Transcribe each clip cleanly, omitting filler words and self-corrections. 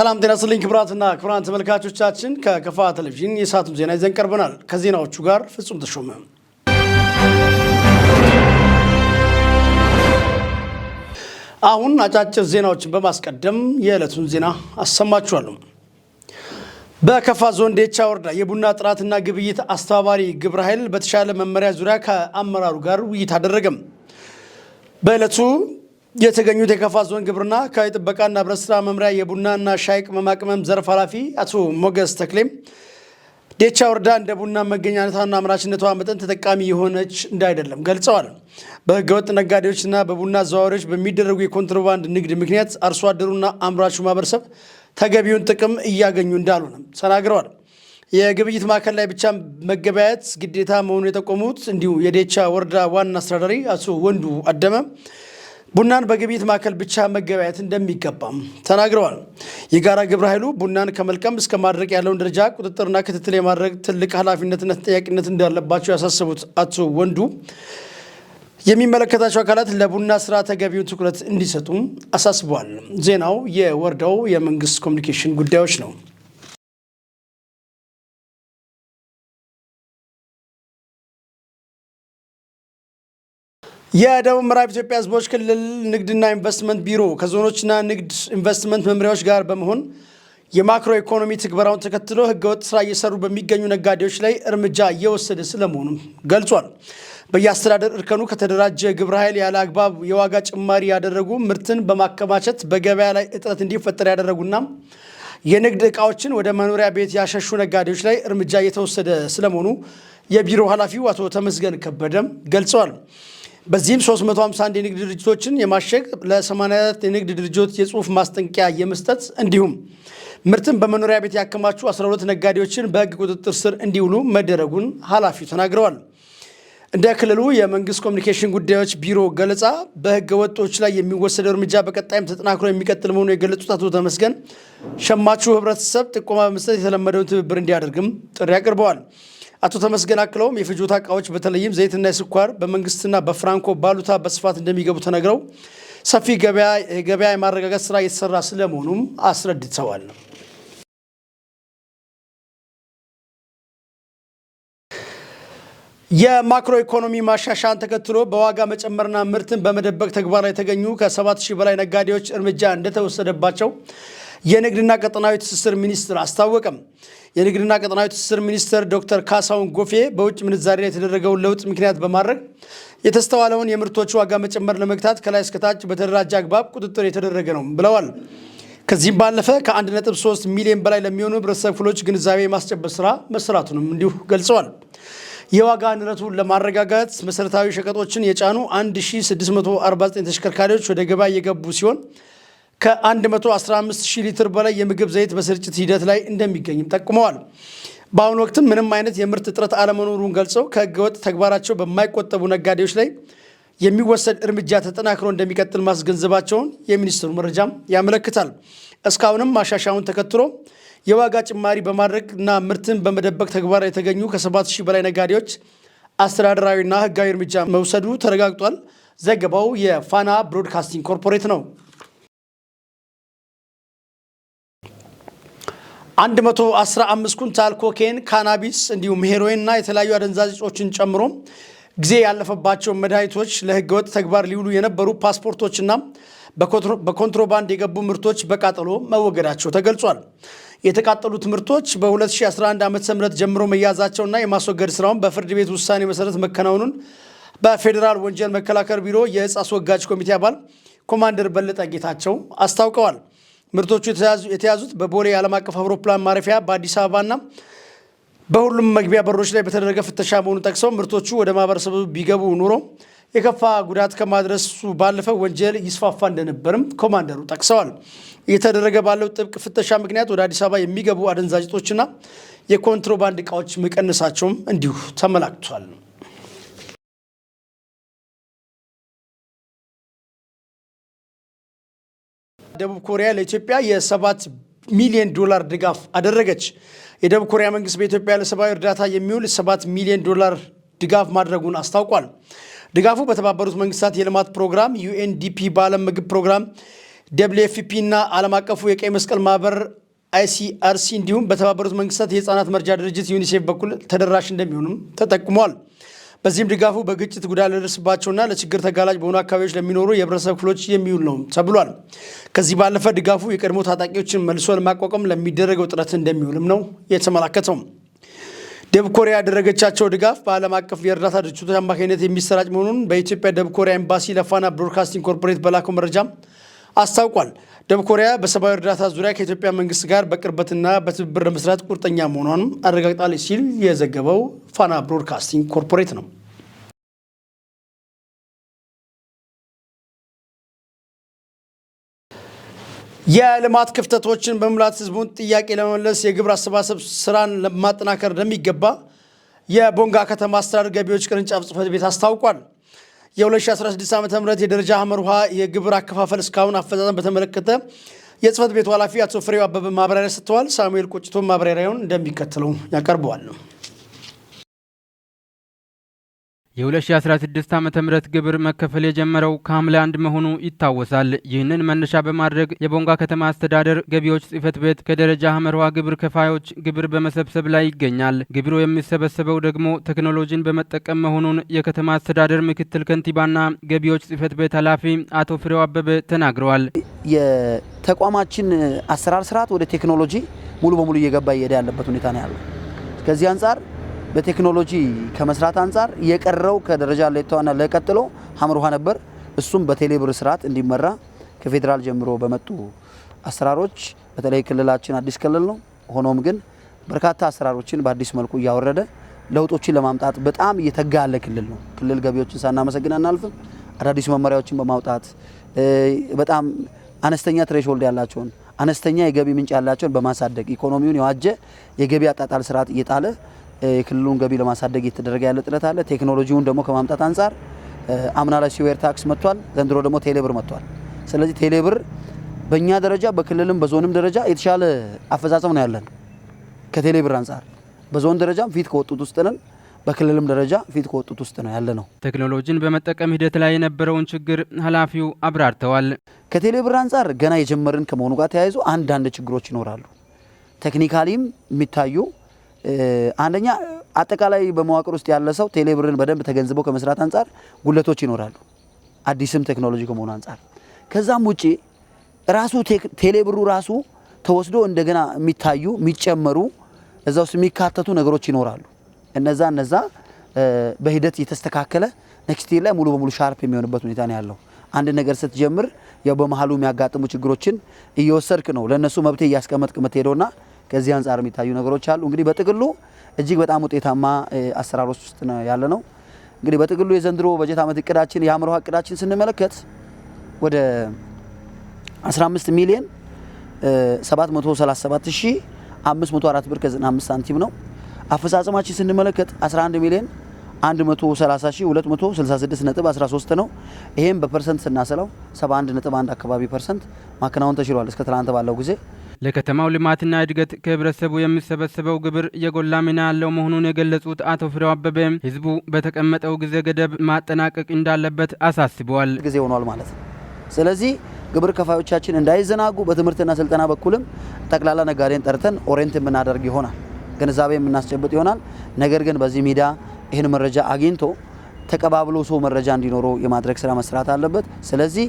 ሰላም ጤና ይስጥልኝ ክቡራትና ክቡራን ተመልካቾቻችን፣ ከከፋ ቴሌቪዥን የሰዓቱን ዜና ይዘን ቀርበናል። ከዜናዎቹ ጋር ፍጹም ተሾመ። አሁን አጫጭር ዜናዎችን በማስቀደም የዕለቱን ዜና አሰማችኋለሁ። በከፋ ዞን ዴቻ ወረዳ የቡና ጥራትና ግብይት አስተባባሪ ግብረ ኃይል በተሻለ መመሪያ ዙሪያ ከአመራሩ ጋር ውይይት አደረገም። በዕለቱ የተገኙት የከፋ ዞን ግብርና አካባቢ ጥበቃና ህብረት ስራ መምሪያ የቡናና ሻይ ቅመማ ቅመም ዘርፍ ኃላፊ አቶ ሞገስ ተክሌም ዴቻ ወረዳ እንደ ቡና መገኛነቷና አምራችነቷ መጠን ተጠቃሚ የሆነች እንዳይደለም ገልጸዋል። በህገወጥ ነጋዴዎችና በቡና አዘዋዋሪዎች በሚደረጉ የኮንትሮባንድ ንግድ ምክንያት አርሶ አደሩና አምራቹ ማህበረሰብ ተገቢውን ጥቅም እያገኙ እንዳልሆነም ተናግረዋል። የግብይት ማዕከል ላይ ብቻ መገበያየት ግዴታ መሆኑን የጠቆሙት እንዲሁ የዴቻ ወረዳ ዋና አስተዳዳሪ አቶ ወንዱ አደመ ቡናን በግብይት ማዕከል ብቻ መገበያየት እንደሚገባም ተናግረዋል። የጋራ ግብረ ኃይሉ ቡናን ከመልቀም እስከ ማድረቅ ያለውን ደረጃ ቁጥጥርና ክትትል የማድረግ ትልቅ ኃላፊነትና ተጠያቂነት እንዳለባቸው ያሳሰቡት አቶ ወንዱ የሚመለከታቸው አካላት ለቡና ስራ ተገቢውን ትኩረት እንዲሰጡም አሳስበዋል። ዜናው የወረዳው የመንግስት ኮሚኒኬሽን ጉዳዮች ነው። የደቡብ ምዕራብ ኢትዮጵያ ሕዝቦች ክልል ንግድና ኢንቨስትመንት ቢሮ ከዞኖችና ንግድ ኢንቨስትመንት መምሪያዎች ጋር በመሆን የማክሮ ኢኮኖሚ ትግበራውን ተከትሎ ህገወጥ ስራ እየሰሩ በሚገኙ ነጋዴዎች ላይ እርምጃ እየወሰደ ስለመሆኑም ገልጿል። በየአስተዳደር እርከኑ ከተደራጀ ግብረ ኃይል ያለ አግባብ የዋጋ ጭማሪ ያደረጉ፣ ምርትን በማከማቸት በገበያ ላይ እጥረት እንዲፈጠር ያደረጉና የንግድ ዕቃዎችን ወደ መኖሪያ ቤት ያሸሹ ነጋዴዎች ላይ እርምጃ እየተወሰደ ስለመሆኑ የቢሮ ኃላፊው አቶ ተመስገን ከበደም ገልጸዋል። በዚህም 351 የንግድ ድርጅቶችን የማሸግ፣ ለ84 የንግድ ድርጅቶች የጽሁፍ ማስጠንቀቂያ የመስጠት እንዲሁም ምርትን በመኖሪያ ቤት ያከማቹ 12 ነጋዴዎችን በሕግ ቁጥጥር ስር እንዲውሉ መደረጉን ኃላፊው ተናግረዋል። እንደ ክልሉ የመንግስት ኮሚኒኬሽን ጉዳዮች ቢሮ ገለጻ በሕገ ወጦች ላይ የሚወሰደው እርምጃ በቀጣይም ተጠናክሮ የሚቀጥል መሆኑን የገለጹት አቶ ተመስገን ሸማቹ ህብረተሰብ ጥቆማ በመስጠት የተለመደውን ትብብር እንዲያደርግም ጥሪ አቅርበዋል። አቶ ተመስገን አክለውም የፍጆታ እቃዎች በተለይም ዘይትና ስኳር በመንግስትና በፍራንኮ ባሉታ በስፋት እንደሚገቡ ተነግረው ሰፊ ገበያ የማረጋጋት ስራ እየተሰራ ስለመሆኑም አስረድተዋል። የማክሮ ኢኮኖሚ ማሻሻያን ተከትሎ በዋጋ መጨመርና ምርትን በመደበቅ ተግባር ላይ የተገኙ ከ7,000 በላይ ነጋዴዎች እርምጃ እንደተወሰደባቸው የንግድና ቀጠናዊ ትስስር ሚኒስቴር አስታወቀም። የንግድና ቀጠናዊ ትስስር ሚኒስትር ዶክተር ካሳሁን ጎፌ በውጭ ምንዛሬ ላይ የተደረገውን ለውጥ ምክንያት በማድረግ የተስተዋለውን የምርቶች ዋጋ መጨመር ለመግታት ከላይ እስከታች በተደራጀ አግባብ ቁጥጥር የተደረገ ነው ብለዋል። ከዚህም ባለፈ ከ1.3 ሚሊዮን በላይ ለሚሆኑ ህብረተሰብ ክፍሎች ግንዛቤ የማስጨበጥ ስራ መሰራቱንም እንዲሁ ገልጸዋል። የዋጋ ንረቱን ለማረጋጋት መሰረታዊ ሸቀጦችን የጫኑ 1649 ተሽከርካሪዎች ወደ ገበያ እየገቡ ሲሆን ከ115 ሺህ ሊትር በላይ የምግብ ዘይት በስርጭት ሂደት ላይ እንደሚገኝም ጠቁመዋል። በአሁኑ ወቅትም ምንም አይነት የምርት እጥረት አለመኖሩን ገልጸው ከህገወጥ ተግባራቸው በማይቆጠቡ ነጋዴዎች ላይ የሚወሰድ እርምጃ ተጠናክሮ እንደሚቀጥል ማስገንዘባቸውን የሚኒስትሩ መረጃም ያመለክታል። እስካሁንም ማሻሻያውን ተከትሎ የዋጋ ጭማሪ በማድረግና ምርትን በመደበቅ ተግባር የተገኙ ከ7,000 በላይ ነጋዴዎች አስተዳደራዊና ህጋዊ እርምጃ መውሰዱ ተረጋግጧል። ዘገባው የፋና ብሮድካስቲንግ ኮርፖሬት ነው። 115 ኩንታል ኮኬን፣ ካናቢስ እንዲሁም ሄሮይን እና የተለያዩ አደንዛዥ እጾችን ጨምሮ ጊዜ ያለፈባቸው መድኃኒቶች፣ ለህገወጥ ተግባር ሊውሉ የነበሩ ፓስፖርቶችና በኮንትሮባንድ የገቡ ምርቶች በቃጠሎ መወገዳቸው ተገልጿል። የተቃጠሉት ምርቶች በ2011 ዓ.ም ጀምሮ መያዛቸውና የማስወገድ ስራውን በፍርድ ቤት ውሳኔ መሰረት መከናወኑን በፌዴራል ወንጀል መከላከል ቢሮ የእጽ አስወጋጅ ኮሚቴ አባል ኮማንደር በለጠ ጌታቸው አስታውቀዋል። ምርቶቹ የተያዙት በቦሌ ዓለም አቀፍ አውሮፕላን ማረፊያ፣ በአዲስ አበባና በሁሉም መግቢያ በሮች ላይ በተደረገ ፍተሻ መሆኑን ጠቅሰው ምርቶቹ ወደ ማህበረሰቡ ቢገቡ ኑሮ የከፋ ጉዳት ከማድረሱ ባለፈ ወንጀል ይስፋፋ እንደነበርም ኮማንደሩ ጠቅሰዋል። እየተደረገ ባለው ጥብቅ ፍተሻ ምክንያት ወደ አዲስ አበባ የሚገቡ አደንዛዥ እጾችና የኮንትሮባንድ እቃዎች መቀነሳቸውም እንዲሁ ተመላክቷል። ደቡብ ኮሪያ ለኢትዮጵያ የ7 ሚሊዮን ዶላር ድጋፍ አደረገች። የደቡብ ኮሪያ መንግስት በኢትዮጵያ ለሰብአዊ እርዳታ የሚውል 7 ሚሊዮን ዶላር ድጋፍ ማድረጉን አስታውቋል። ድጋፉ በተባበሩት መንግስታት የልማት ፕሮግራም ዩኤንዲፒ፣ በዓለም ምግብ ፕሮግራም WFP እና ዓለም አቀፉ የቀይ መስቀል ማህበር ICRC እንዲሁም በተባበሩት መንግስታት የህፃናት መርጃ ድርጅት ዩኒሴፍ በኩል ተደራሽ እንደሚሆኑም ተጠቁሟል። በዚህም ድጋፉ በግጭት ጉዳት ለደረሰባቸውና ለችግር ተጋላጭ በሆኑ አካባቢዎች ለሚኖሩ የህብረተሰብ ክፍሎች የሚውል ነው ተብሏል። ከዚህ ባለፈ ድጋፉ የቀድሞ ታጣቂዎችን መልሶ ለማቋቋም ለሚደረገው ጥረት እንደሚውልም ነው የተመላከተው። ደቡብ ኮሪያ ያደረገቻቸው ድጋፍ በዓለም አቀፍ የእርዳታ ድርጅቶች አማካኝነት የሚሰራጭ መሆኑን በኢትዮጵያ ደቡብ ኮሪያ ኤምባሲ ለፋና ብሮድካስቲንግ ኮርፖሬት በላከው መረጃ አስታውቋል። ደቡብ ኮሪያ በሰብአዊ እርዳታ ዙሪያ ከኢትዮጵያ መንግስት ጋር በቅርበትና በትብብር ለመስራት ቁርጠኛ መሆኗንም አረጋግጣለች ሲል የዘገበው ፋና ብሮድካስቲንግ ኮርፖሬት ነው። የልማት ክፍተቶችን በመሙላት ህዝቡን ጥያቄ ለመመለስ የግብር አሰባሰብ ስራን ለማጠናከር እንደሚገባ የቦንጋ ከተማ አስተዳደር ገቢዎች ቅርንጫፍ ጽሕፈት ቤት አስታውቋል። የ2016 ዓ ም የደረጃ ሐመር ውሃ የግብር አከፋፈል እስካሁን አፈጻጸም በተመለከተ የጽሕፈት ቤቱ ኃላፊ አቶ ፍሬው አበበ ማብራሪያ ሰጥተዋል። ሳሙኤል ቁጭቶ ማብራሪያውን እንደሚከተለው ያቀርበዋል። የ2016 ዓ.ም ግብር መከፈል የጀመረው ከሐምሌ 1 መሆኑ ይታወሳል። ይህንን መነሻ በማድረግ የቦንጋ ከተማ አስተዳደር ገቢዎች ጽሕፈት ቤት ከደረጃ ሐመርዋ ግብር ከፋዮች ግብር በመሰብሰብ ላይ ይገኛል። ግብሩ የሚሰበሰበው ደግሞ ቴክኖሎጂን በመጠቀም መሆኑን የከተማ አስተዳደር ምክትል ከንቲባና ገቢዎች ጽሕፈት ቤት ኃላፊ አቶ ፍሬው አበበ ተናግረዋል። የተቋማችን አሰራር ስርዓት ወደ ቴክኖሎጂ ሙሉ በሙሉ እየገባ እየሄደ ያለበት ሁኔታ ነው ያለው። ከዚህ አንጻር በቴክኖሎጂ ከመስራት አንጻር የቀረው ከደረጃ ሌቷና ለቀጥሎ ሐመር ውሃ ነበር። እሱም በቴሌብር ስርዓት እንዲመራ ከፌዴራል ጀምሮ በመጡ አሰራሮች በተለይ ክልላችን አዲስ ክልል ነው። ሆኖም ግን በርካታ አሰራሮችን በአዲስ መልኩ እያወረደ ለውጦችን ለማምጣት በጣም እየተጋ ያለ ክልል ነው። ክልል ገቢዎችን ሳናመሰግን አናልፍም። አዳዲስ መመሪያዎችን በማውጣት በጣም አነስተኛ threshold ያላቸውን አነስተኛ የገቢ ምንጭ ያላቸውን በማሳደግ ኢኮኖሚውን የዋጀ የገቢ አጣጣል ስርዓት እየጣለ የክልሉን ገቢ ለማሳደግ እየተደረገ ያለ ጥረት አለ። ቴክኖሎጂውን ደግሞ ከማምጣት አንጻር አምና ላይ sewer tax መጥቷል። ዘንድሮ ደግሞ ቴሌብር መጥቷል። ስለዚህ ቴሌብር በእኛ ደረጃ በክልልም በዞንም ደረጃ የተሻለ አፈጻጸም ነው ያለን ከቴሌብር አንጻር በዞን ደረጃም ፊት ከወጡት ውስጥ ነን። በክልልም ደረጃ ፊት ከወጡት ውስጥ ነው ያለ ነው። ቴክኖሎጂን በመጠቀም ሂደት ላይ የነበረውን ችግር ኃላፊው አብራርተዋል። ከቴሌብር አንጻር ገና የጀመርን ከመሆኑ ጋር ተያይዞ አንዳንድ ችግሮች ይኖራሉ። technically ም የሚታዩ አንደኛ አጠቃላይ በመዋቅር ውስጥ ያለ ሰው ቴሌብርን በደንብ ተገንዝቦ ከመስራት አንጻር ጉለቶች ይኖራሉ፣ አዲስም ቴክኖሎጂ ከመሆኑ አንጻር። ከዛም ውጪ ራሱ ቴሌብሩ ራሱ ተወስዶ እንደገና የሚታዩ የሚጨመሩ እዛ ውስጥ የሚካተቱ ነገሮች ይኖራሉ። እነዛ በሂደት የተስተካከለ next year ላይ ሙሉ በሙሉ sharp የሚሆንበት ሁኔታ ነው ያለው። አንድ ነገር ስትጀምር ያው በመሀሉ የሚያጋጥሙ ችግሮችን እየወሰድክ ነው ለእነሱ መብቴ እያስቀመጥክ የምትሄደውና ከዚህ አንጻር የሚታዩ ነገሮች አሉ። እንግዲህ በጥቅሉ እጅግ በጣም ውጤታማ አሰራሮች ውስጥ ነው ያለ ነው። እንግዲህ በጥቅሉ የዘንድሮ በጀት ዓመት እቅዳችን የሐመር ውሃ እቅዳችን ስንመለከት ወደ 15 ሚሊዮን 737,504 ብር ከ95 ሳንቲም ነው። አፈጻጸማችን ስንመለከት 11 ሚሊዮን 130,266.13 ነው። ይሄም በ percent ስናሰላው 71.1 አካባቢ percent ማከናወን ተችሏል እስከ ትላንት ባለው ጊዜ። ለከተማው ልማትና እድገት ከህብረተሰቡ የሚሰበሰበው ግብር የጎላ ሚና ያለው መሆኑን የገለጹት አቶ ፍሬው አበበ ህዝቡ በተቀመጠው ጊዜ ገደብ ማጠናቀቅ እንዳለበት አሳስበዋል። ጊዜ ሆኗል ማለት ነው። ስለዚህ ግብር ከፋዮቻችን እንዳይዘናጉ በትምህርትና ስልጠና በኩልም ጠቅላላ ነጋዴን ጠርተን orient የምናደርግ ይሆናል፣ ግንዛቤ የምናስጨብጥ ይሆናል። ነገር ግን በዚህ ሚዲያ ይህን መረጃ አግኝቶ ተቀባብሎ ሰው መረጃ እንዲኖረው የማድረግ ስራ መስራት አለበት። ስለዚህ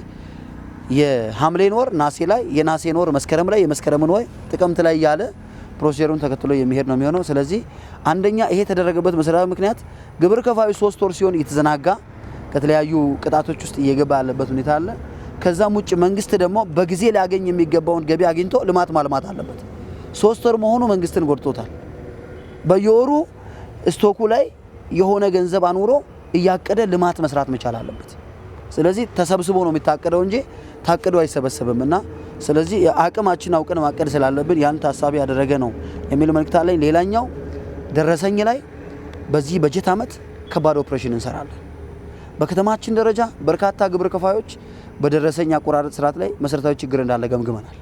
የሐምሌን ወር ነሐሴ ላይ፣ የነሐሴን ወር መስከረም ላይ፣ የመስከረምን ወር ጥቅምት ላይ እያለ procedure ኡን ተከትሎ የሚሄድ ነው የሚሆነው። ስለዚህ አንደኛ ይሄ የተደረገበት መሰረታዊ ምክንያት ግብር ከፋዩ 3 ወር ሲሆን እየተዘናጋ ከተለያዩ ቅጣቶች ውስጥ እየገባ ያለበት ሁኔታ አለ። ከዛም ውጭ መንግስት ደግሞ በጊዜ ሊያገኝ የሚገባውን ገቢ አግኝቶ ልማት ማልማት አለበት። 3 ወር መሆኑ መንግስትን ጎድቶታል። በየወሩ stock ኡ ላይ የሆነ ገንዘብ አኑሮ እያቀደ ልማት መስራት መቻል አለበት። ስለዚህ ተሰብስቦ ነው የሚታቀደው እንጂ ታቅዶ አይሰበሰብም እና ስለዚህ አቅማችን አውቀን ማቀድ ስላለብን ያን ታሳቢ ያደረገ ነው የሚል መልእክት አለኝ። ሌላኛው ደረሰኝ ላይ በዚህ በጀት ዓመት ከባድ ኦፕሬሽን እንሰራለን። በከተማችን ደረጃ በርካታ ግብር ከፋዮች በደረሰኝ አቆራረጥ ስርዓት ላይ መሰረታዊ ችግር እንዳለ ገምግመናል።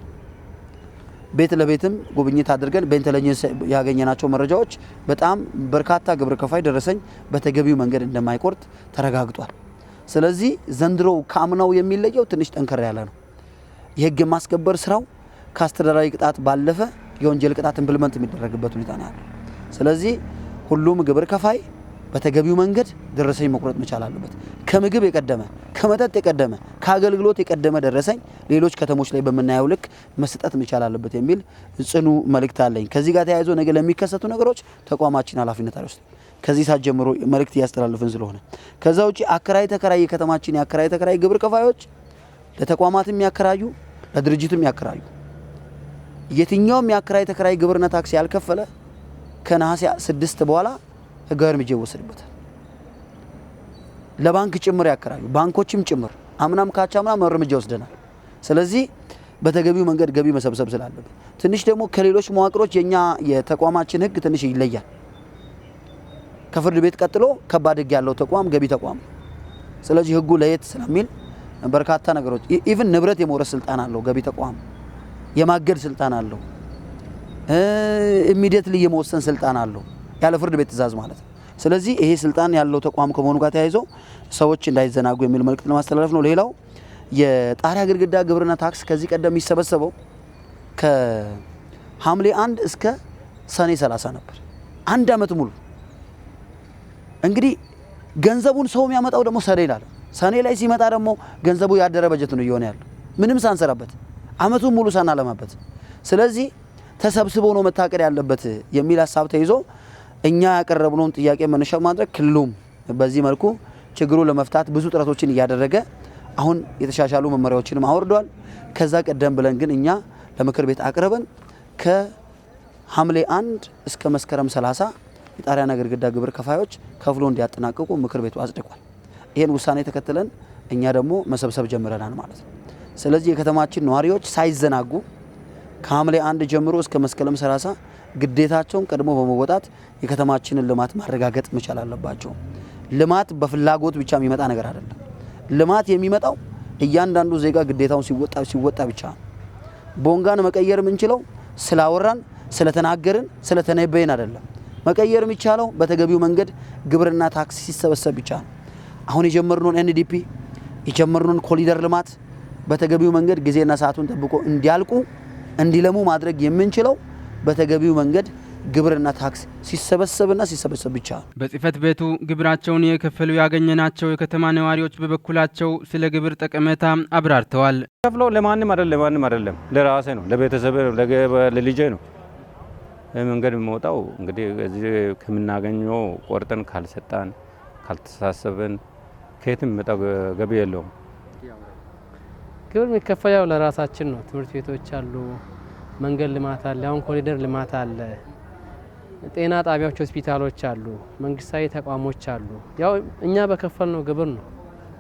ቤት ለቤትም ጉብኝት አድርገን በ intelligence ያገኘናቸው መረጃዎች በጣም በርካታ ግብር ከፋይ ደረሰኝ በተገቢው መንገድ እንደማይቆርጥ ተረጋግጧል። ስለዚህ ዘንድሮ ከአምናው የሚለየው ትንሽ ጠንከር ያለ ነው። የህግ የማስከበር ስራው ከአስተዳደራዊ ቅጣት ባለፈ የወንጀል ቅጣት implement የሚደረግበት ሁኔታ ነው ያለው። ስለዚህ ሁሉም ግብር ከፋይ በተገቢው መንገድ ደረሰኝ መቁረጥ መቻል አለበት። ከምግብ የቀደመ፣ ከመጠጥ የቀደመ፣ ከአገልግሎት የቀደመ ደረሰኝ ሌሎች ከተሞች ላይ በምናየው ልክ መሰጠት መቻል አለበት የሚል ጽኑ መልእክት አለኝ። ከዚህ ጋር ተያይዞ ነገ ለሚከሰቱ ነገሮች ተቋማችን ኃላፊነት አይወስድም። ከዚህ ሰዓት ጀምሮ መልእክት እያስተላለፍን ስለሆነ፣ ከዛ ውጪ አከራይ ተከራይ፣ የከተማችን የአከራይ ተከራይ ግብር ከፋዮች፣ ለተቋማትም ያከራዩ ለድርጅትም ያከራዩ፣ የትኛውም የአከራይ ተከራይ ግብርና ታክስ ያልከፈለ ከነሐሴ 6 በኋላ ህጋዊ እርምጃ ይወሰድበታል። ለባንክ ጭምር ያከራዩ ባንኮችም ጭምር አምናም ካቻምናም እርምጃ ወስደናል። ስለዚህ በተገቢው መንገድ ገቢ መሰብሰብ ስላለብን፣ ትንሽ ደግሞ ከሌሎች መዋቅሮች የኛ የተቋማችን ህግ ትንሽ ይለያል። ከፍርድ ቤት ቀጥሎ ከባድ ህግ ያለው ተቋም ገቢ ተቋም ነው። ስለዚህ ህጉ ለየት ስለሚል በርካታ ነገሮች፣ even ንብረት የመውረስ ስልጣን አለው ገቢ ተቋም፣ የማገድ ስልጣን አለው፣ immediately የመወሰን ስልጣን አለው ያለ ፍርድ ቤት ትዕዛዝ ማለት ነው። ስለዚህ ይሄ ስልጣን ያለው ተቋም ከመሆኑ ጋር ተያይዞ ሰዎች እንዳይዘናጉ የሚል መልእክት ለማስተላለፍ ነው። ሌላው የጣሪያ ግድግዳ ግብርና ታክስ ከዚህ ቀደም የሚሰበሰበው ከሐምሌ 1 እስከ ሰኔ 30 ነበር። አንድ አመት ሙሉ። እንግዲህ ገንዘቡን ሰው የሚያመጣው ደግሞ ሰኔ ላይ፣ ሰኔ ላይ ሲመጣ ደግሞ ገንዘቡ ያደረ በጀት ነው እየሆነ ያለው፣ ምንም ሳንሰራበት፣ አመቱን ሙሉ ሳናለማበት። ስለዚህ ተሰብስቦ ነው መታቀድ ያለበት የሚል ሀሳብ ተይዞ እኛ ያቀረብነውን ጥያቄ መነሻ ማድረግ ክልሉም በዚህ መልኩ ችግሩን ለመፍታት ብዙ ጥረቶችን እያደረገ አሁን የተሻሻሉ መመሪያዎችንም አወርዷል። ከዛ ቀደም ብለን ግን እኛ ለምክር ቤት አቅርበን ከሐምሌ 1 እስከ መስከረም 30 የጣሪያና ግድግዳ ግብር ከፋዮች ከፍሎ እንዲያጠናቅቁ ምክር ቤቱ አጽድቋል። ይህን ውሳኔ ተከትለን እኛ ደግሞ መሰብሰብ ጀምረናል ማለት ነው። ስለዚህ የከተማችን ነዋሪዎች ሳይዘናጉ ከሐምሌ 1 ጀምሮ እስከ መስከረም 30 ግዴታቸውን ቀድሞ በመወጣት የከተማችንን ልማት ማረጋገጥ መቻል አለባቸው። ልማት በፍላጎት ብቻ የሚመጣ ነገር አይደለም። ልማት የሚመጣው እያንዳንዱ ዜጋ ግዴታውን ሲወጣ ሲወጣ ብቻ ነው። ቦንጋን መቀየር የምንችለው ስላወራን፣ ስለተናገርን፣ ስለተነበይን አይደለም። መቀየር የሚቻለው በተገቢው መንገድ ግብርና ታክስ ሲሰበሰብ ብቻ ነው። አሁን የጀመርነውን NDP፣ የጀመርነውን ኮሪደር ልማት በተገቢው መንገድ ጊዜና ሰዓቱን ጠብቆ እንዲያልቁ፣ እንዲለሙ ማድረግ የምንችለው በተገቢው መንገድ ግብርና ታክስ ሲሰበሰብና ሲሰበሰብ ብቻ ነው። በጽህፈት ቤቱ ግብራቸውን የከፈሉ ያገኘናቸው የከተማ ነዋሪዎች በበኩላቸው ስለ ግብር ጠቀሜታ አብራርተዋል። ከፍለው ለማንም አይደለም፣ ለማንም አይደለም፣ ለራሴ ነው፣ ለቤተሰብ ነው፣ ለልጄ ነው። መንገድ የሚወጣው እንግዲህ እዚህ ከምናገኘው ቆርጠን ካልሰጣን፣ ካልተሳሰብን ከየትም የሚመጣው ገቢ የለውም። ግብር የሚከፈለው ለራሳችን ነው። ትምህርት ቤቶች አሉ፣ መንገድ ልማት አለ፣ አሁን ኮሪደር ልማት አለ፣ ጤና ጣቢያዎች፣ ሆስፒታሎች አሉ፣ መንግስታዊ ተቋሞች አሉ። ያው እኛ በከፈልነው ግብር ነው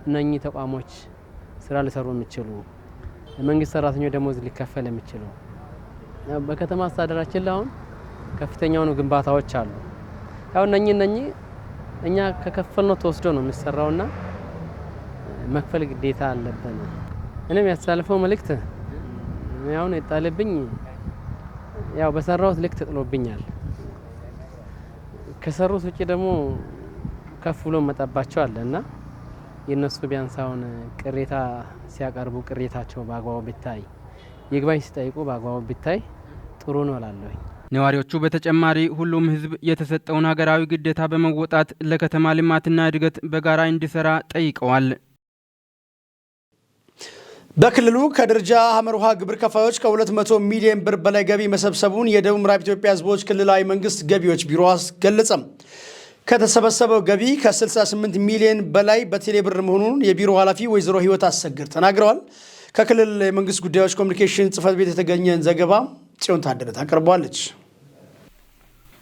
እነኚህ ተቋሞች ስራ ሊሰሩ የሚችሉ፣ መንግስት ሰራተኞች ደሞዝ ሊከፈል የሚችሉ። በከተማ አስተዳደራችን ላይ አሁን ከፍተኛ የሆኑ ግንባታዎች አሉ። ያው እነኚህ እኛ ከከፈልነው ተወስዶ ነው የሚሰራውና መክፈል ግዴታ አለብን። እኔም ያስተላልፈው መልእክት ያው የጣለብኝ ያው በሰራሁት ልክ ተጥሎብኛል። ከሰሩት ውጪ ደግሞ ከፍ ብሎ መጣባቸው አለ እና የነሱ ቢያንስ አሁን ቅሬታ ሲያቀርቡ ቅሬታቸው በአግባቡ ቢታይ፣ ይግባኝ ሲጠይቁ በአግባቡ ቢታይ ጥሩ ነው እላለሁኝ። ነዋሪዎቹ በተጨማሪ ሁሉም ሕዝብ የተሰጠውን ሀገራዊ ግዴታ በመወጣት ለከተማ ልማትና እድገት በጋራ እንዲሰራ ጠይቀዋል። በክልሉ ከደረጃ ሐመር ውሃ ግብር ከፋዮች ከ200 ሚሊዮን ብር በላይ ገቢ መሰብሰቡን የደቡብ ምዕራብ ኢትዮጵያ ሕዝቦች ክልላዊ መንግስት ገቢዎች ቢሮ ገለጸ። ከተሰበሰበው ገቢ ከ68 ሚሊዮን በላይ በቴሌ ብር መሆኑን የቢሮ ኃላፊ ወይዘሮ ህይወት አሰግድ ተናግረዋል። ከክልል የመንግስት ጉዳዮች ኮሚኒኬሽን ጽሕፈት ቤት የተገኘን ዘገባ ጽዮን ታደለ ታቀርበዋለች።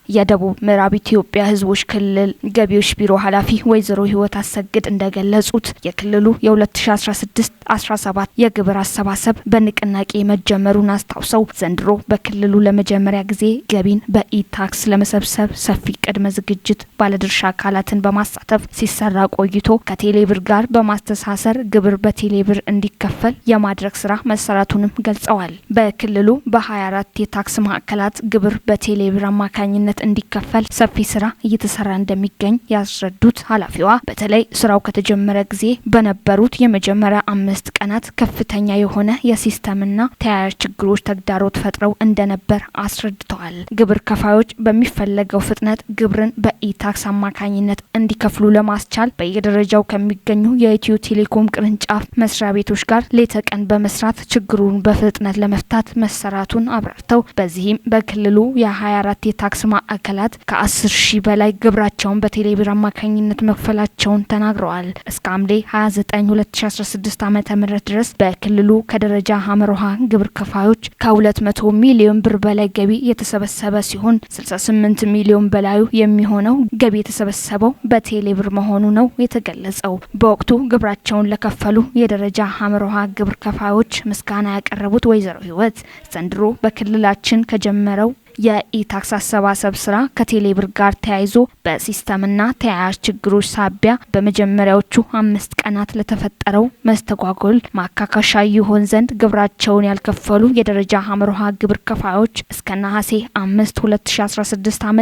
የደቡብ ምዕራብ ኢትዮጵያ ህዝቦች ክልል ገቢዎች ቢሮ ኃላፊ ወይዘሮ ህይወት አሰግድ እንደገለጹት የክልሉ የ2016 17 የግብር አሰባሰብ በንቅናቄ መጀመሩን አስታውሰው ዘንድሮ በክልሉ ለመጀመሪያ ጊዜ ገቢን በ e-tax ለመሰብሰብ ሰፊ ቅድመ ዝግጅት ባለድርሻ አካላትን በማሳተፍ ሲሰራ ቆይቶ ከቴሌብር ጋር በማስተሳሰር ግብር በቴሌብር እንዲከፈል የማድረግ ስራ መሰራቱንም ገልጸዋል። በክልሉ በ24 የታክስ ማዕከላት ግብር በቴሌብር አማካኝነት በፍጥነት እንዲከፈል ሰፊ ስራ እየተሰራ እንደሚገኝ ያስረዱት ኃላፊዋ፣ በተለይ ስራው ከተጀመረ ጊዜ በነበሩት የመጀመሪያ 5 ቀናት ከፍተኛ የሆነ የሲስተምና ተያያዥ ችግሮች ተግዳሮት ፈጥረው እንደነበር አስረድተዋል። ግብር ከፋዮች በሚፈለገው ፍጥነት ግብርን በ e-tax አማካኝነት እንዲከፍሉ ለማስቻል በየደረጃው ከሚገኙ የኢትዮ ቴሌኮም ቅርንጫፍ መስሪያ ቤቶች ጋር ሌት ተቀን በመስራት ችግሩን በፍጥነት ለመፍታት መሰራቱን አብራርተው፣ በዚህም በክልሉ የ24 የታክስ ማዕከላት ከ10 ሺህ በላይ ግብራቸውን በቴሌብር አማካኝነት መክፈላቸውን ተናግረዋል። እስከ ሐምሌ 29 2016 ዓ.ም ድረስ በክልሉ ከደረጃ ሐመሩ ሐ ግብር ከፋዮች ከ200 ሚሊዮን ብር በላይ ገቢ የተሰበሰበ ሲሆን፣ 68 ሚሊዮን በላዩ የሚሆነው ገቢ የተሰበሰበው በቴሌብር መሆኑ ነው የተገለጸው። በወቅቱ ግብራቸውን ለከፈሉ የደረጃ ሐመሩ ሐ ግብር ከፋዮች ምስጋና ያቀረቡት ወይዘሮ ህይወት፣ ዘንድሮ በክልላችን ከጀመረው የ e-tax አሰባሰብ ስራ ከቴሌብር ጋር ተያይዞ በሲስተምና ተያያዥ ችግሮች ሳቢያ በመጀመሪያዎቹ 5 ቀናት ለተፈጠረው መስተጓጎል ማካካሻ ይሆን ዘንድ ግብራቸውን ያልከፈሉ የደረጃ ሐመሩ ሐ ግብር ከፋዮች እስከ ነሐሴ 5 2016 ዓ.ም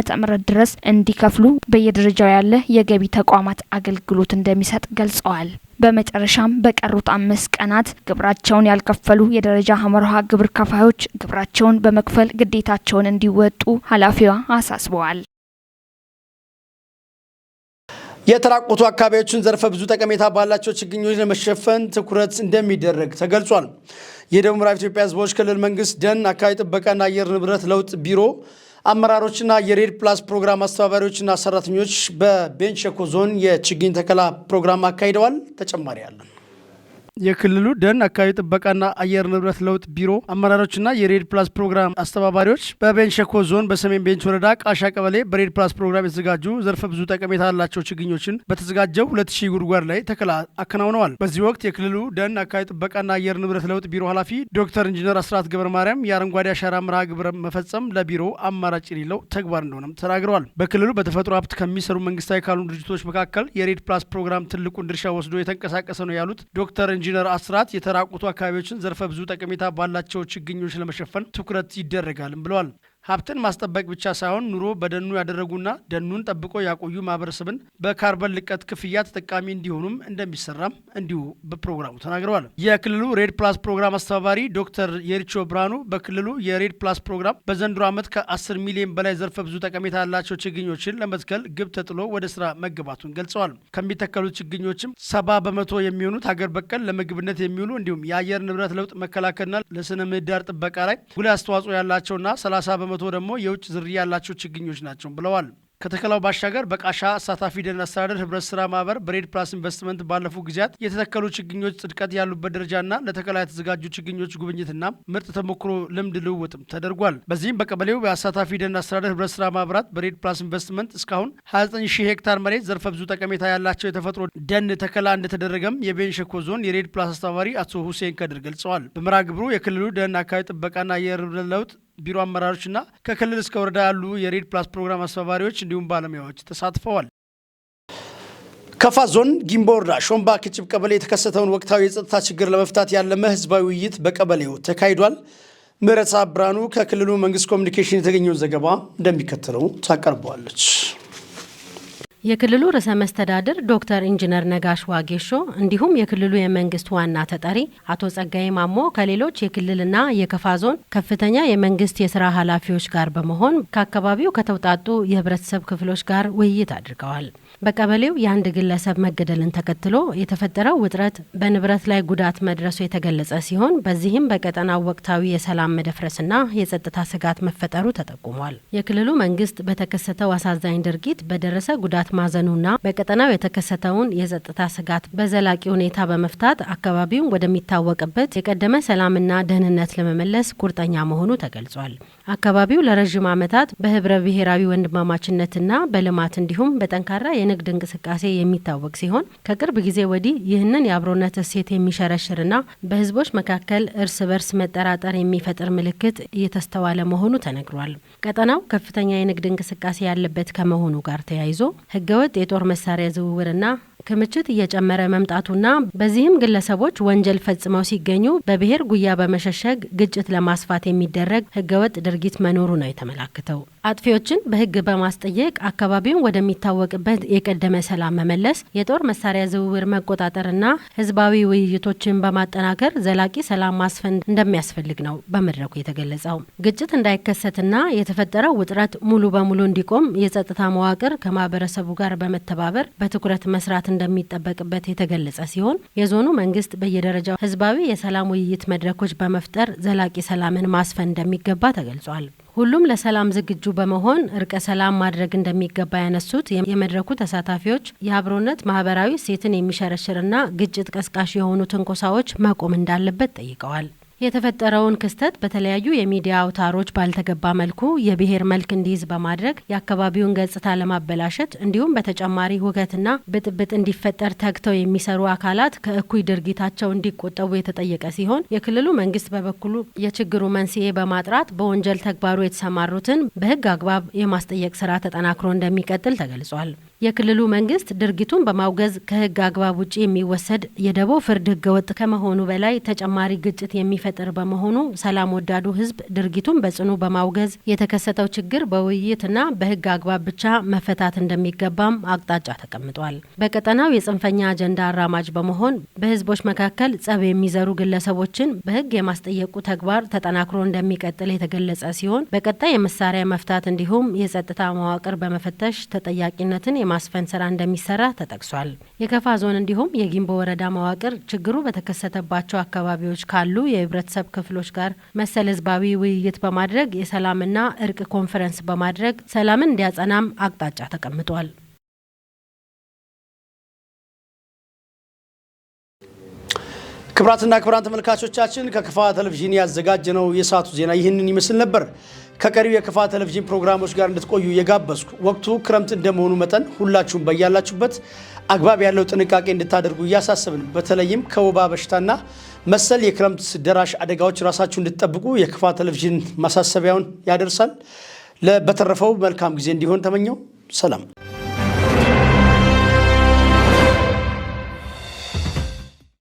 ድረስ እንዲከፍሉ በየደረጃው ያለ የገቢ ተቋማት አገልግሎት እንደሚሰጥ ገልጸዋል። በመጨረሻም በቀሩት 5 ቀናት ግብራቸውን ያልከፈሉ የደረጃ ሐመሩ ሐ ግብር ከፋዮች ግብራቸውን በመክፈል ግዴታቸውን እንዲወጡ ኃላፊዋ አሳስበዋል። የተራቆቱ አካባቢዎችን ዘርፈ ብዙ ጠቀሜታ ባላቸው ችግኞች ለመሸፈን ትኩረት እንደሚደረግ ተገልጿል። የደቡብ ምዕራብ ኢትዮጵያ ሕዝቦች ክልል መንግስት ደን አካባቢ ጥበቃና አየር ንብረት ለውጥ ቢሮ አመራሮችና የሬድ ፕላስ ፕሮግራም አስተባባሪዎችና ሰራተኞች በቤንች ሸኮ ዞን የችግኝ ተከላ ፕሮግራም አካሂደዋል። ተጨማሪ አለን። የክልሉ ደን አካባቢ ጥበቃና አየር ንብረት ለውጥ ቢሮ አመራሮችና የሬድ ፕላስ ፕሮግራም አስተባባሪዎች በቤንች ሸኮ ዞን በሰሜን ቤንች ወረዳ ቃሻ ቀበሌ በሬድ ፕላስ ፕሮግራም የተዘጋጁ ዘርፈ ብዙ ጠቀሜታ ያላቸው ችግኞችን በተዘጋጀው 2000 ጉድጓድ ላይ ተከላ አከናውነዋል። በዚህ ወቅት የክልሉ ደን አካባቢ ጥበቃና አየር ንብረት ለውጥ ቢሮ ኃላፊ ዶክተር ኢንጂነር አስራት ገብረ ማርያም የአረንጓዴ አሻራ መርሃ ግብር መፈጸም ለቢሮ አማራጭ የሌለው ተግባር እንደሆነም ተናግረዋል። በክልሉ በተፈጥሮ ሀብት ከሚሰሩ መንግስታዊ ካልሆኑ ድርጅቶች መካከል የሬድ ፕላስ ፕሮግራም ትልቁን ድርሻ ወስዶ የተንቀሳቀሰ ነው ያሉት ዶክተር ኢንጂነር አስራት፣ የተራቆቱ አካባቢዎችን ዘርፈ ብዙ ጠቀሜታ ባላቸው ችግኞች ለመሸፈን ትኩረት ይደረጋልም ብለዋል። ሀብትን ማስጠበቅ ብቻ ሳይሆን ኑሮ በደኑ ያደረጉና ደኑን ጠብቆ ያቆዩ ማህበረሰብን በካርበን ልቀት ክፍያ ተጠቃሚ እንዲሆኑም እንደሚሰራም እንዲሁ በፕሮግራሙ ተናግረዋል። የክልሉ ሬድ ፕላስ ፕሮግራም አስተባባሪ ዶክተር የሪቾ ብርሃኑ በክልሉ የሬድ ፕላስ ፕሮግራም በዘንድሮ ዓመት ከ10 ሚሊዮን በላይ ዘርፈ ብዙ ጠቀሜታ ያላቸው ችግኞችን ለመትከል ግብ ተጥሎ ወደ ስራ መገባቱን ገልጸዋል። ከሚተከሉት ችግኞችም 70% የሚሆኑት ሀገር በቀል ለምግብነት የሚውሉ እንዲሁም የአየር ንብረት ለውጥ መከላከልና ለስነ ምህዳር ጥበቃ ላይ ጉልህ አስተዋጽኦ ያላቸውና 30% ደግሞ የውጭ ዝርያ ያላቸው ችግኞች ናቸው ብለዋል። ከተከላው ባሻገር በቃሻ አሳታፊ ደን አስተዳደር ህብረት ስራ ማህበር በሬድ ፕላስ ኢንቨስትመንት ባለፉ ጊዜያት የተተከሉ ችግኞች ጽድቀት ያሉበት ደረጃና ለተከላ የተዘጋጁ ችግኞች ጉብኝትና ምርጥ ተሞክሮ ልምድ ልውውጥም ተደርጓል። በዚህም በቀበሌው የአሳታፊ ደን አስተዳደር ህብረት ስራ ማህበራት በሬድ ፕላስ ኢንቨስትመንት እስካሁን 29 ሺህ ሄክታር መሬት ዘርፈ ብዙ ጠቀሜታ ያላቸው የተፈጥሮ ደን ተከላ እንደተደረገም የቤንች ሸኮ ዞን የሬድ ፕላስ አስተባባሪ አቶ ሁሴን ከድር ገልጸዋል። በመርሃ ግብሩ የክልሉ ደን አካባቢ ጥበቃና አየር ንብረት ለውጥ ቢሮ አመራሮችና ከክልል እስከ ወረዳ ያሉ የሬድ ፕላስ ፕሮግራም አስተባባሪዎች እንዲሁም ባለሙያዎች ተሳትፈዋል። ከፋ ዞን ጊምቦ ወረዳ ሾምባ ክጭብ ቀበሌ የተከሰተውን ወቅታዊ የጸጥታ ችግር ለመፍታት ያለመ ህዝባዊ ውይይት በቀበሌው ተካሂዷል። ምህረት ብርሃኑ ከክልሉ መንግስት ኮሚኒኬሽን የተገኘውን ዘገባ እንደሚከተለው ታቀርበዋለች። የክልሉ ርዕሰ መስተዳድር ዶክተር ኢንጂነር ነጋሽ ዋጌሾ እንዲሁም የክልሉ የመንግስት ዋና ተጠሪ አቶ ጸጋዬ ማሞ ከሌሎች የክልልና የከፋ ዞን ከፍተኛ የመንግስት የስራ ኃላፊዎች ጋር በመሆን ከአካባቢው ከተውጣጡ የህብረተሰብ ክፍሎች ጋር ውይይት አድርገዋል። በቀበሌው የአንድ ግለሰብ መገደልን ተከትሎ የተፈጠረው ውጥረት በንብረት ላይ ጉዳት መድረሱ የተገለጸ ሲሆን፣ በዚህም በቀጠናው ወቅታዊ የሰላም መደፍረስና የጸጥታ ስጋት መፈጠሩ ተጠቁሟል። የክልሉ መንግስት በተከሰተው አሳዛኝ ድርጊት በደረሰ ጉዳት ማዘኑና በቀጠናው የተከሰተውን የጸጥታ ስጋት በዘላቂ ሁኔታ በመፍታት አካባቢውን ወደሚታወቅበት የቀደመ ሰላምና ደህንነት ለመመለስ ቁርጠኛ መሆኑ ተገልጿል። አካባቢው ለረዥም ዓመታት በህብረ ብሔራዊ ወንድማማችነትና በልማት እንዲሁም በጠንካራ የንግድ እንቅስቃሴ የሚታወቅ ሲሆን፣ ከቅርብ ጊዜ ወዲህ ይህንን የአብሮነት እሴት የሚሸረሽርና በህዝቦች መካከል እርስ በርስ መጠራጠር የሚፈጥር ምልክት እየተስተዋለ መሆኑ ተነግሯል። ቀጠናው ከፍተኛ የንግድ እንቅስቃሴ ያለበት ከመሆኑ ጋር ተያይዞ ህገወጥ የጦር መሳሪያ ዝውውርና ክምችት እየጨመረ መምጣቱና በዚህም ግለሰቦች ወንጀል ፈጽመው ሲገኙ በብሔር ጉያ በመሸሸግ ግጭት ለማስፋት የሚደረግ ህገወጥ ድርጊት መኖሩ ነው የተመላክተው። አጥፊዎችን በሕግ በማስጠየቅ አካባቢውን ወደሚታወቅበት የቀደመ ሰላም መመለስ፣ የጦር መሳሪያ ዝውውር መቆጣጠርና ህዝባዊ ውይይቶችን በማጠናከር ዘላቂ ሰላም ማስፈን እንደሚያስፈልግ ነው በመድረኩ የተገለጸው። ግጭት እንዳይከሰትና የተፈጠረው ውጥረት ሙሉ በሙሉ እንዲቆም የጸጥታ መዋቅር ከማህበረሰቡ ጋር በመተባበር በትኩረት መስራት እንደሚጠበቅበት የተገለጸ ሲሆን፣ የዞኑ መንግስት በየደረጃው ህዝባዊ የሰላም ውይይት መድረኮች በመፍጠር ዘላቂ ሰላምን ማስፈን እንደሚገባ ተገልጿል። ሁሉም ለሰላም ዝግጁ በመሆን እርቀ ሰላም ማድረግ እንደሚገባ ያነሱት የመድረኩ ተሳታፊዎች፣ የአብሮነት ማህበራዊ እሴትን የሚሸረሽርና ግጭት ቀስቃሽ የሆኑ ትንኮሳዎች መቆም እንዳለበት ጠይቀዋል። የተፈጠረውን ክስተት በተለያዩ የሚዲያ አውታሮች ባልተገባ መልኩ የብሔር መልክ እንዲይዝ በማድረግ የአካባቢውን ገጽታ ለማበላሸት እንዲሁም በተጨማሪ ሁከትና ብጥብጥ እንዲፈጠር ተግተው የሚሰሩ አካላት ከእኩይ ድርጊታቸው እንዲቆጠቡ የተጠየቀ ሲሆን፣ የክልሉ መንግስት በበኩሉ የችግሩ መንስኤ በማጥራት በወንጀል ተግባሩ የተሰማሩትን በሕግ አግባብ የማስጠየቅ ስራ ተጠናክሮ እንደሚቀጥል ተገልጿል። የክልሉ መንግስት ድርጊቱን በማውገዝ ከሕግ አግባብ ውጭ የሚወሰድ የደቦ ፍርድ ሕገወጥ ከመሆኑ በላይ ተጨማሪ ግጭት የሚፈጥር በመሆኑ፣ ሰላም ወዳዱ ሕዝብ ድርጊቱን በጽኑ በማውገዝ የተከሰተው ችግር በውይይትና በሕግ አግባብ ብቻ መፈታት እንደሚገባም አቅጣጫ ተቀምጧል። በቀጠናው የጽንፈኛ አጀንዳ አራማጅ በመሆን በሕዝቦች መካከል ጸብ የሚዘሩ ግለሰቦችን በሕግ የማስጠየቁ ተግባር ተጠናክሮ እንደሚቀጥል የተገለጸ ሲሆን፣ በቀጣይ የመሳሪያ መፍታት እንዲሁም የጸጥታ መዋቅር በመፈተሽ ተጠያቂነትን የማስፈን ስራ እንደሚሰራ ተጠቅሷል። የከፋ ዞን እንዲሁም የጊምቦ ወረዳ መዋቅር ችግሩ በተከሰተባቸው አካባቢዎች ካሉ የህብረተሰብ ክፍሎች ጋር መሰል ህዝባዊ ውይይት በማድረግ የሰላምና እርቅ ኮንፈረንስ በማድረግ ሰላምን እንዲያጸናም አቅጣጫ ተቀምጧል። ክቡራትና ክቡራን ተመልካቾቻችን፣ ከከፋ ቴሌቪዥን ያዘጋጀነው የሰዓቱ ዜና ይህንን ይመስል ነበር። ከቀሪው የከፋ ቴሌቪዥን ፕሮግራሞች ጋር እንድትቆዩ እየጋበዝኩ፣ ወቅቱ ክረምት እንደመሆኑ መጠን ሁላችሁም በያላችሁበት አግባብ ያለው ጥንቃቄ እንድታደርጉ እያሳሰብን፣ በተለይም ከወባ በሽታና መሰል የክረምት ደራሽ አደጋዎች ራሳችሁ እንድትጠብቁ የከፋ ቴሌቪዥን ማሳሰቢያውን ያደርሳል። በተረፈው መልካም ጊዜ እንዲሆን ተመኘሁ። ሰላም።